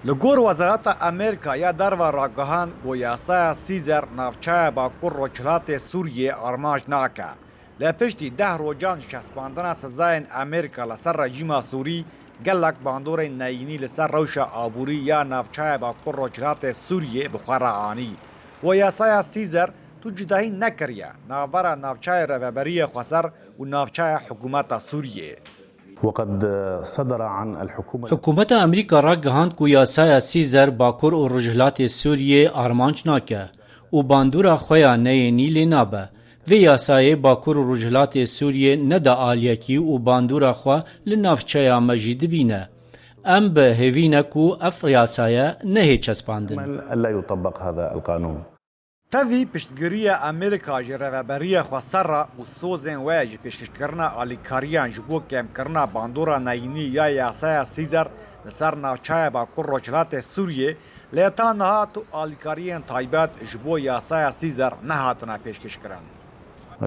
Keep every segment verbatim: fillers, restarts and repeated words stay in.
Li gor Wezareta Amerîka ya Derve ragihand ku yasaya Sîzer navçeya Bakur Rojhilatê Sûriyê armanc nake. Lê piştî deh rojan ji çespandina sizayên Amerîka li ser rejîma Sûrî, gelek bandorên neyînî li ser rewşa aborî ya navçeya Bakur Rojhilatê Sûriyê bi xwe re anî. Ku yasaya Sîzer tu cudahî nekiriye navbera navçeyê Rêveberiya Xweser û navçeya hikûmeta Sûriyê. وقد صدر عن الحكومة Hikûmeta Amerîka ragihand ku yasaya Sîzer Bakur û Rojhilatê Sûriyê armanc nake û bandora xwe ya neyênî lê nabe. Vê yasayê Bakur û Rojhilatê Sûriyê neda aliyekî û bandora xwe li navçeya me jî dibîne. Em bi hêvî ne ku ev yasaye nehê çespandin. ألا يطبق هذا القانون. Tevî piştgiriya Amerîka ji Rêveberiya Xweser re û sozên wê ji pêşkêşkirina alîkariyan ji bo kêmkirina bandora neyînî ya yasaya Sîzer li ser navçeya Bakur Rojhilatê Sûriyê, lê ta niha tu alîkariyên taybet ji bo yasaya Sîzer nehatine pêşkêşkirin.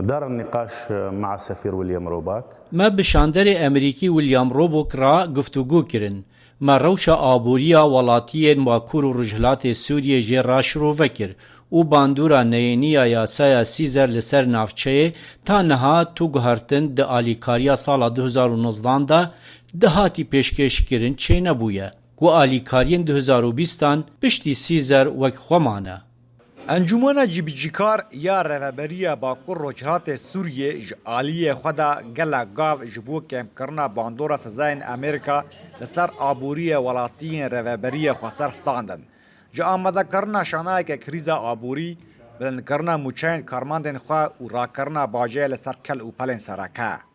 دار النقاش مع السفير ويليام روباك. Me bi şanderê Amerîkî William Roback re guftûgû kirin. Me rewşa aboriya welatiyên Bakur û Rojhilatê Sûriyê jê re şirove kir û bandora neyênî ya yasaya Sîzer li ser navçeyê ta niha tu guhertin di alîkariya sala du hezar û nozdan de dihatî pêşkêşkirin çênebûye, ku alîkariyên du hezar û bîstan piştî Sîzer wek xwe mane. Encûmena Cîbicîkar ya Rêveberiya Bakur Rojhilatê Sûriyê ji aliyê xwe de gelek gav ji bo kêmkirina bandora sizayên Amerîka li ser aboriyê welatiyên Rêveberiya Xweser standin. Ji amadekirina şaneyeke krîza aborî, bilindkirina mûçeyên karmendên xwe û rakirina bajê li ser kel û pelên sereke.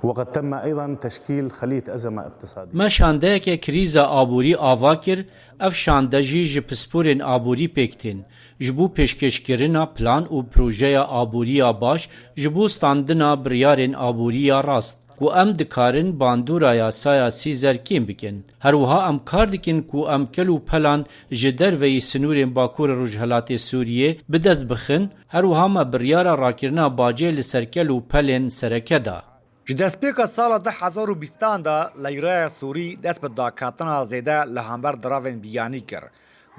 وقد تم أيضا تشكيل خلية أزمة اقتصادية. Me şandeyeke krîza aborî ava kir, ev şande jî ji pisporên aborî pêk tên, ji bo pêşkêşkirina plan û projeya aborî ya baş, ji bo standina biryarên aborî ya rast, ku em dikarin bandora yasaya Sîzer kêm bikin. Her wiha em kar dikin ku em kel û pelan ji derveyî sinûrên Bakur û Rojhilatê Sûriyê bi dest bixin, her wiha me biryara rakirina bacê li ser kel û pelên sereke da. Ji destpêka sala du hezar û bîstan de leyreya Sûrî dest bi daketina zêde li hember diravên biyanî kir.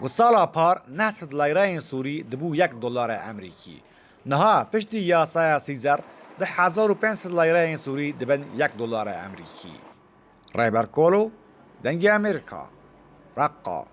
Ku sala par neh sed leyreyên Sûrî dibû yek dolara Amerîkî. Niha piştî yasaya Sîzer du hezar û pênc sed leyreyên Sûrî dibin yek dolara Amerîkî. Rêber Kolo, Dengê Amerîka, Reqqa.